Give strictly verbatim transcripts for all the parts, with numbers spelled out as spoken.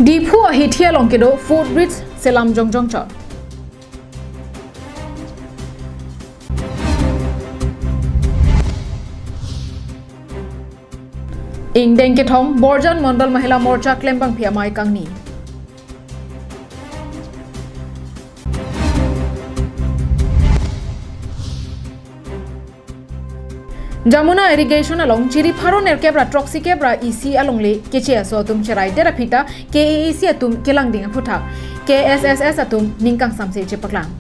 Diphu ahithi along kedo footbridge selam jongjong chot. Ingdeng kethom Borjan Mondol Mahila Morcha klembangpi amei kangni. Jamuna irrigation along chiri pharo nerkep ra throksi kep ra isi alongle keche aso atum cherai det aphi ta K A A C atum kelangding aphuthak K S S S atum ning kangsamse chepaklang.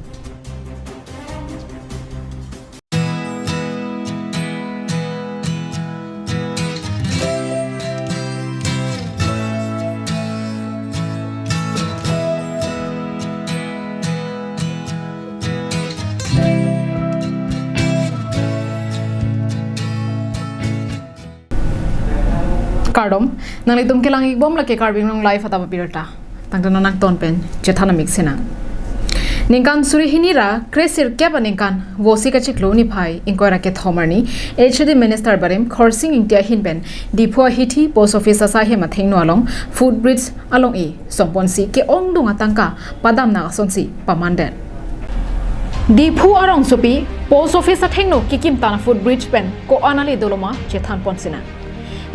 Kardom, nanglitum kelang-ikbom lake Karbi Anglong Live atap abirta. Tangtun nangton pen chethan amik sinang. Ningkan suri hini ra kresirkep aningkan Vosik achiklo niphai ingkoi ra kethom arni H A D Minister barim Khorsing Engti ahin pen Diphu ahithi post office asai hem athengno along footbridge along-e songponsi ke-ongdung atangka padamnang asonsi pamandet. Diphu arongsopi post office athengno kekimtan a-footbridge pen ko-an ale doloma chethanpon sinang.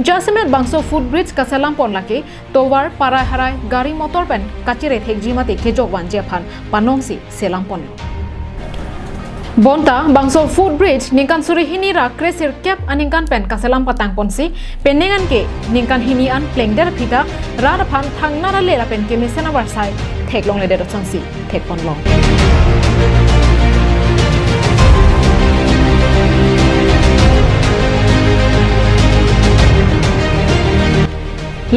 Jasemet bangso footbridge kaselampon lake tovar parai harai gari motor pen kachire thekji mate kejok vanji aphan panongsi selamponlo. Bonta bangso footbridge ningkan suri hini ra kresirkep aningkan pen kaselam patangponsi penang an ke ningkan hini an plengdet aphi ta rat aphan thangnat ale lapen kemesen avarsai theklongledet asonsi thekponlo.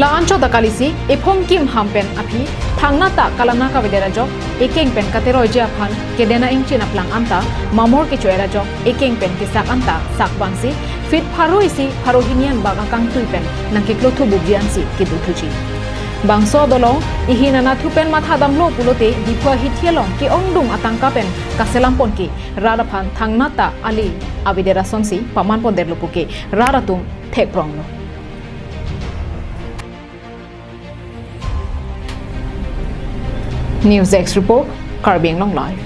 La-anchot akalisi ephong kim ham pen aphi thangnat ta kalamna kavedet ajok, ekeng pen kateroiji aphan kedena ingchin aplang anta mamor kecho-er ajok, ekeng pen kesak anta sak vangsi feet pharo isi pharo hini anbak akangtui pen nangkeklo thubukji ansi kedothuji. Bangso adolong ihin anatthu pen mathadamlo pulote Diphu ahithi along ke-ongdung atangka pen kaselampon ke rat aphan thangnat ta ale avedet asonsi pamanpondetlo puke rat atum thekpronglo. News Desk Report, Karbi Anglong Live.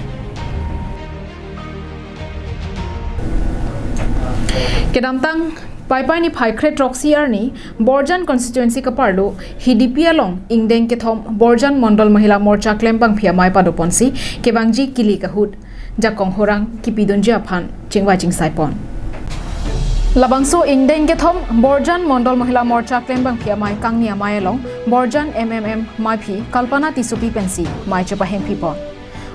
Kedamtang Paipai niphai kre throksi arni Borjan constituency kaparlo Hidipi along ingdeng kethom Borjan Mondol Mahila Morcha klembangpi amei padoponsi kevangji kilik ahut jakong horang kipidunji aphan chingvai chingsaipon. Labangso ingdeng kethom Borjan Mondol Mahila Morcha klembangpi amei kangni amei along Borjan M M M meiphi Kalpana Tissopi pensi mei chepahemphipon.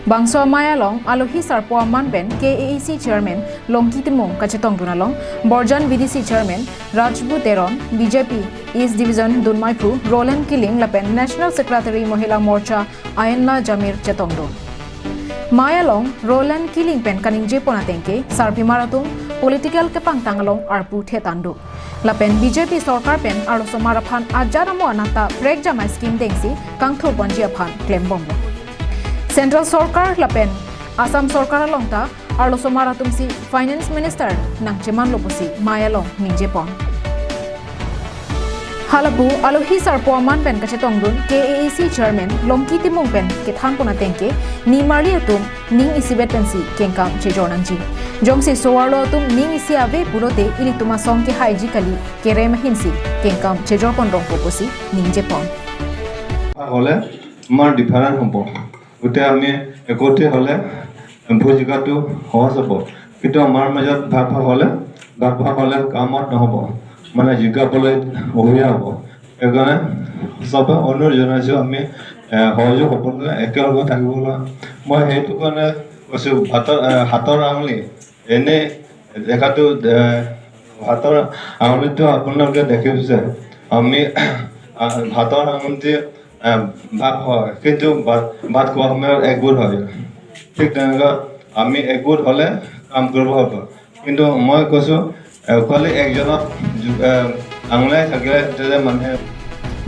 Bangso amei along alohi sarpo aman pen K A A C chairman Longki Timung kachetongdun along Borjan V D C chairman Rajbu Teron, B J P East Division dunmeiphu Roland Killing lapen National Secretary Mahila Morcha Ayanla Jamir chetongdun. Mei along Roland Killing pen kaningjepon ateng ke sarpimar atum political kepangtang along arpu thetang do. Lapen B J P sorkar pen arlosomar aphan ajat amo anatta prekjamai scheme dengsi kangthurponji aphan klembomlo. Central sorkar lapen Assam sorkar along ta arlosomar atumsi finance minister nangchemanlo pusi mei along ningjepon. Halapu alohi sarpo aman pen kachetongdun K A A C chairman Longki Timung pen kethanpon ateng ke nimarli atum ning isivet pensi kengkam chejor nangji. Jongsi so-arlo atum ning isi ave pulote ilitum asong kehaiji kali, kerem ahinsi kengkam chejorpon rongpo pusi ningjepon. হলে আমাৰ ডিফাৰেণ্ট হ'ব। গতিকে আমি একত্ৰিত হ'লে ভুল জেগাটো সহজ হ'ব, কিন্তু আমাৰ মাজত ভাগ ভাগ হ'লে, ভাগ ভাগ হ'লে কামত নহ'ব, মানে জিকাবলৈ অসুবিধা হ'ব। সেইকাৰণে চবে অনুৰোধ জনাইছোঁ, আমি এ, সহযোগ হ'ব লাগে, একেলগে থাকিব লাগে। মই সেইটো কাৰণে কৈছোঁ, ভাতৰ এ, হাতৰ আঙুলি এনে দেখাটো এ, হাতৰ আঙুলিটো আপোনালোকে দেখিছে, আমি আ, হাতৰ আঙুলিটো এ, ভাগ হয়, কিন্তু ভাত ভাত খোৱা সময়ত একগোট হয়। ঠিক তেনেকুৱা আমি একগোট হ'লে কাম কৰিব হ'ব। কিন্তু মই কৈছোঁ, এ, খালি একজনক এ, আঙুলাই থাকিলে তেতিয়া মানুহে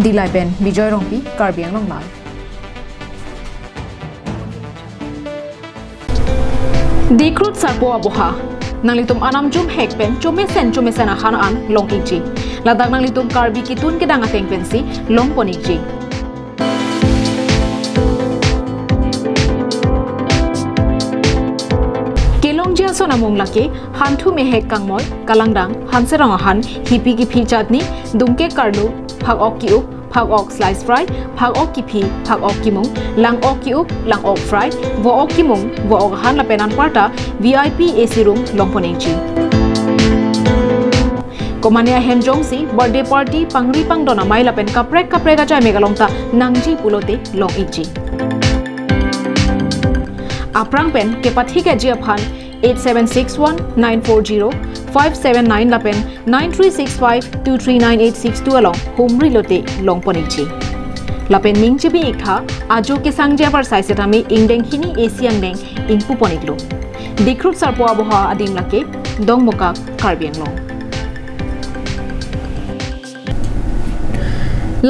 Dilai pen Bijoy Rongpi, Karbi Anglong Live. Dikrut sarpo aboha. Nanglitum anam jumhek pen chomesen chomesen ahan an long-ikji. Ladak nanglitum Karbi kitun kedang ateng pensi longpon-ikji. Son amung lake, hanthu mehek kangmoi, kalangdang, hanserong ahan, hipi kiphi chatni, dungke karlu, phak-ok ki-up, phak-ok slice fry, phak-ok kiphi, phak-ok kimung, lang-ok ki-up, lang-ok fry, vo-ok kimung, vo-ok ahan lapen anparta V I P A C room longpon ikji. Komane ahem jongsi birthday party, pangri pangdon amei lapen kaprek kaprek ajai mek along ta nangji pulote long ikji. Aphrang pen kepathikji aphan eight seven six one nine four zero five seven nine lapen nine three six five two three nine eight six two along humri lote longpon ikji. Lapen ning chibi iktha, ajo kesangji apar sai setame ingdeng hini A C angdeng ingpupon iklo. Dikhrut Sarpo aboha adim lake, Dongmukak, Karbi Anglong.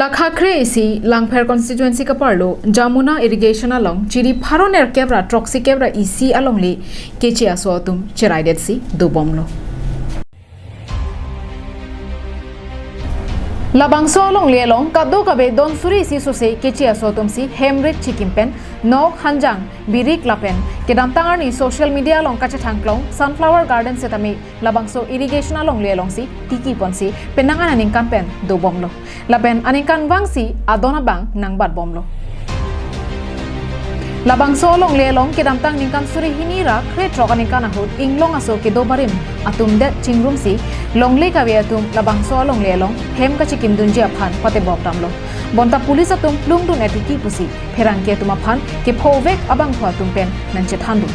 Lakha kre isi Langpher constituency kaparlo Jamuna irrigation along chiri pharo nerkep ra throksi kep ra isi alongle keche aso atum cheraidetsi dobomlo. Labangso alongle along kadokave don suri isi sose keche aso atumsi hemrit chikim pen nok hanjang birik lapen kedamtang arni social media along kachethang klong sunflower garden setame labangso irrigation alongle alongsi tiki ponsi penang an aningkan pen dobomlo. Lapen aningkanvangsi adon abang nangbatbomlo. Labangso alongle along kedamtang ningkan suri hini ra kre throk aningkan ahut inglong aso kedo barim atum det chingrumsi longle kave atum labangso alongle along hem kachikimdunji aphan patebok damlo. Bonta police atum plungdun-et tiki pusi pherangke atum aphan kephovek abangphu atum pen nangchethandun.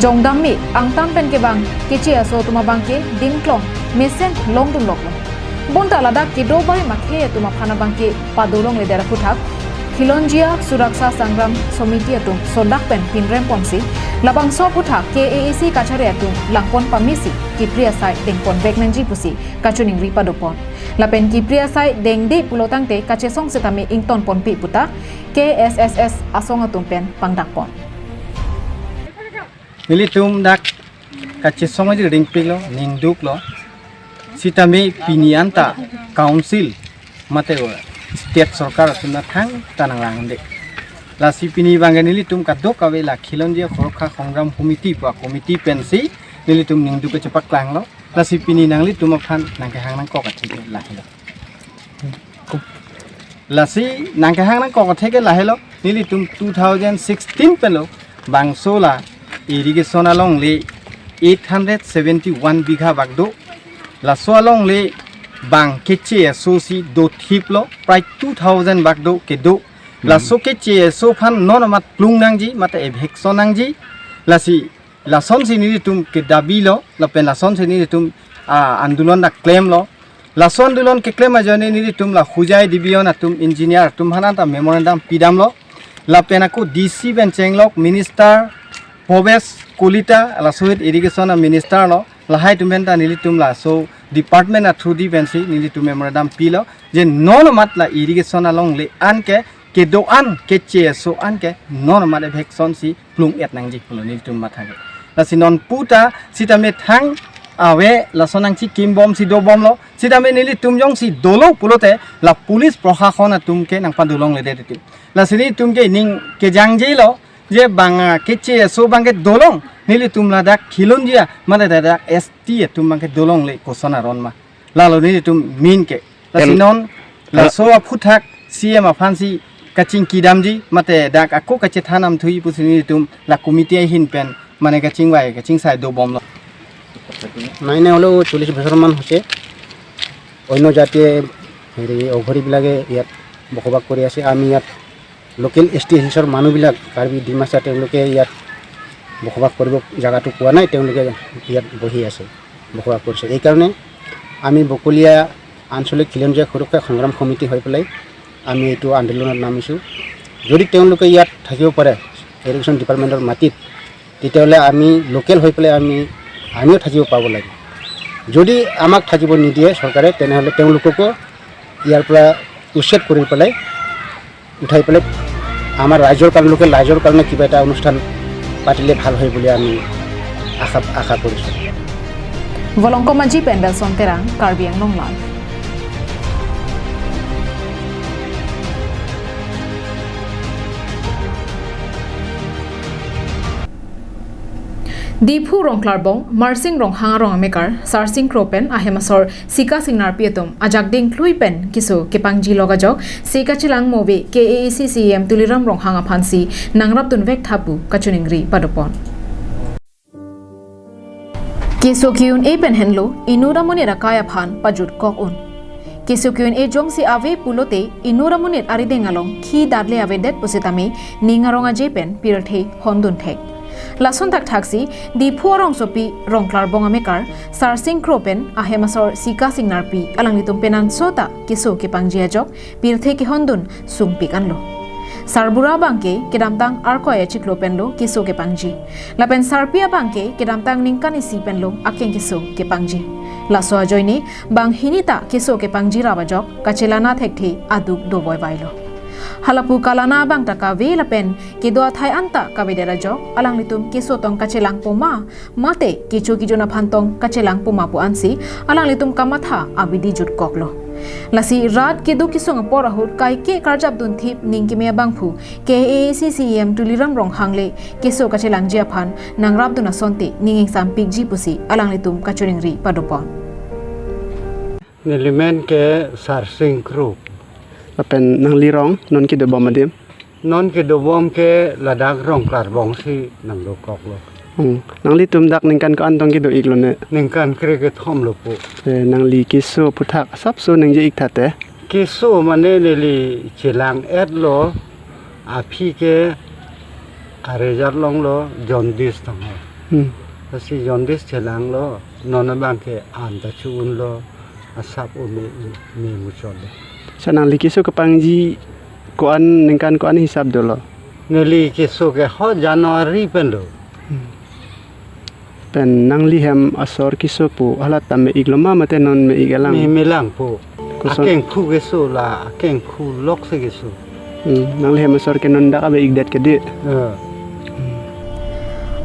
Jongdam me angtan pen kevang keche aso atum abangke dimklong mesen longdunloklo. Bonta ladak kedo barim akhei atum aphan abangke padolongledet aphuthak Khilonjia Suraksha Sangram Samiti atum sodak pen pinrem ponsi labangso aphuthak K A A C kachari atum langpon pamesi kipri asai dengponvek nangji pusi kachiningri padopon. Lapen kipri asai dengde pulotangte kachesong setame ingtonponpi puta K S S S asong atum pen pangdakpon. Nelitum dak kachesong aji ringpiklo, ningduklo. Sitame pini anta council mate state sorkar atum ta thangta nanglangde. Lasi pini abangke nelitum kadokave la Khilonjia Khorokha Songram Samiti pu committee pensi nelitum ningduk kachepaklanglo. Lasi pini nanglitum aphan nangkehang nangkok atheke lahelo. Lasi nangkehang nangkok atheke lahelo, nelitum two thousand sixteen penlo bangso la irrigation alongle eight hundred seventy-one bigha bak do. Laso alongle bang keche aso si dothiplo, prai two thousand bak do kedo. Laso keche aso aphan non amat plung nangji, mate eviction nangji. Lasi lasonsi nelitum kedabilo, lapen lasonsi nelitum, ah, andolon dak klemlo. Laso andolon keklem ajoine nelitum la Hojai division atum engineer atum aphan anta memorandum pidamlo. Lapen ako D C pen chenglok minister Bhabesh Kalita, laso ahut irrigation a minister lo. Lahai atum pen ta nelitum laso department a through di pensi nelitum memorandum pilo. Je non amat la irrigation alongle anke kedo an keche aso anke non amat eviction si plung-et nangji pulo nelitum mathake. Lasi non puta sitame thang ave laso nangchikimbomsi dobomlo. Sitame nelitum jongsi dolo pulote la police proshashan atumke nangpadolongledet titi. Lasi nelitumke ning kejangjelo je bang, ah, keche aso abangke dolong nelitum ladak Khilonjia mate ladak S T atum abangke dolongle koson aron ma. Lalo nelitum minke. Lasi non laso aphuthak C M aphansi kachingkidamji mate dak ako kachethan amthui pusi nelitum la committee ahin pen mane kachingvai kachingsai dobomlo. নাই, নাই, হলেও চল্লিশ বছৰমান হৈছে। অন্য জাতিয়ে, হেৰি, অঘৰীবিলাকে ইয়াত বসবাস কৰি আছে। আমি ইয়াত লোকেল এছ টি হিলছৰ মানুহবিলাক, কাৰ্বি ডিমাচা, তেওঁলোকে ইয়াত বসবাস কৰিব জেগাটো পোৱা নাই, তেওঁলোকে ইয়াত বহি আছে, বসবাস কৰিছে। এইকাৰণে আমি বকলীয়া আঞ্চলিক খিলঞ্জীয়া সুৰক্ষা সংগ্ৰাম সমিতি হৈ পেলাই আমি এইটো আন্দোলনত নামিছোঁ। যদি তেওঁলোকে ইয়াত থাকিব পাৰে ইৰিগেশ্যন ডিপাৰ্টমেণ্টৰ মাটিত, তেতিয়াহ'লে আমি লোকেল হৈ পেলাই আমি, আমিও থাকিব পাব লাগে। যদি আমাক থাকিব নিদিয়ে চৰকাৰে, তেনেহ'লে তেওঁলোককো ইয়াৰ পৰা উচ্ছেদ কৰি পেলাই, উঠাই পেলাই আমাৰ ৰাইজৰ কাৰণে, লোকেল ৰাইজৰ কাৰণে কিবা এটা অনুষ্ঠান পাতিলে ভাল হয় বুলি আমি আশা, আশা কৰিছোঁ। Volongkom Aji pen Belson Terang, Karbi Anglong Live. Diphu Rongklarbong, Marsing Ronghang arong amekar Sarsing Kro pen ahem asor Sika Singnarpi atum ajak dingklui pen keso kepangji lok ajok si kachelang move K A A C C E M Tuliram Ronghang aphansi nangrapdun vek tha pu kachiningri padopon. Keso ke-un-e pen henlo inut amonit akai aphan pajutkok un. Keso ke-un-e jongsi ave pulote inut amonit arideng along khi datle avedet pusitame ning arong aje pen pirthe hondun thek. Lason thakthaksi Diphu arongsopi Rongklarbong amekar Sarsing Kro pen ahem asor Sika Singnarpi alanglitum penanso ta keso kepangji ajok pirthe kehondun sungpik anlo. Sarbura abangke kedamtang Arkoi achiklo penlo keso kepangji. Lapen sarpi abangke kedamtang ningkan isi penlo akeng keso kepangji. Laso ajoine banghini ta keso kepangji rap ajok kachelana thekthe aduk dovoivailo. Halapu kalana abang ta kave lapen kedo athai anta kavedet ajok alanglitum keso tong kachelang poma mate kecho kejun aphan tong kachelang poma pu ansi alanglitum kamatha abidi jutkoklo. Lasi rat keduk kesung apor ahut kaike karjapdun thip ning keme abangphu K A A C C E M Tuliram Ronghang le keso kachelangji aphan nangrapdun asonte ning ingsampikji pusi alanglitum kachiningri padopon. Neli men ke Sarsing Kro. Lapen nangli rong non kedobom adim? Non kedobom ke ladak Rongklarbong si nangdokoklo. Hmm. Nanglitum dak ningkan ko-an tong kedo-iklo ne? Ningkan kre kethom lo po. Eh, nangli keso aphuthak asapso nangje-ik tha te? Keso mane neli chelang-etlo, aphi ke arejat longlo, jaundice tangho. Hmm. Lasi jaundice chelanglo, non abangke an ta chu-unlo, asap o me, me muchotlo. Sa nangli keso kepangji ko-an ningkan ko-an hisap dolo? Neli keso ke ho January penlo. Hmm. Pen nangli hem asor keso pu halat ta me-iklo ma mate non me-ik alang? Me, melang po. Koson? Akengphu keso la, akengphu lok si keso. Hmm, nangli hem asor ke non dak ave-ikdet ke di? Eh.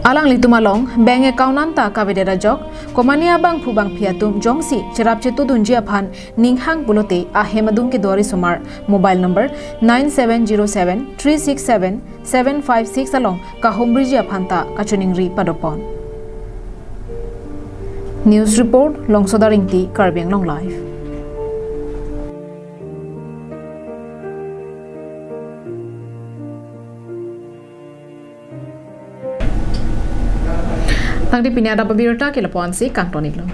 Alanglitum along bank account anta kavedet ajok, komane abangphu bangphi atum jongsi cherap chetudunji aphan ninghang pulote ahem adung kedo arisomar mobile number nine seven zero seven three six seven seven five six along kahumriji aphan ta kachiningri padopon. News report, Longsoda Ingti, Karbi Anglong Live. Tangte pini adap abirta ke lapu-ansi kangton-iklo.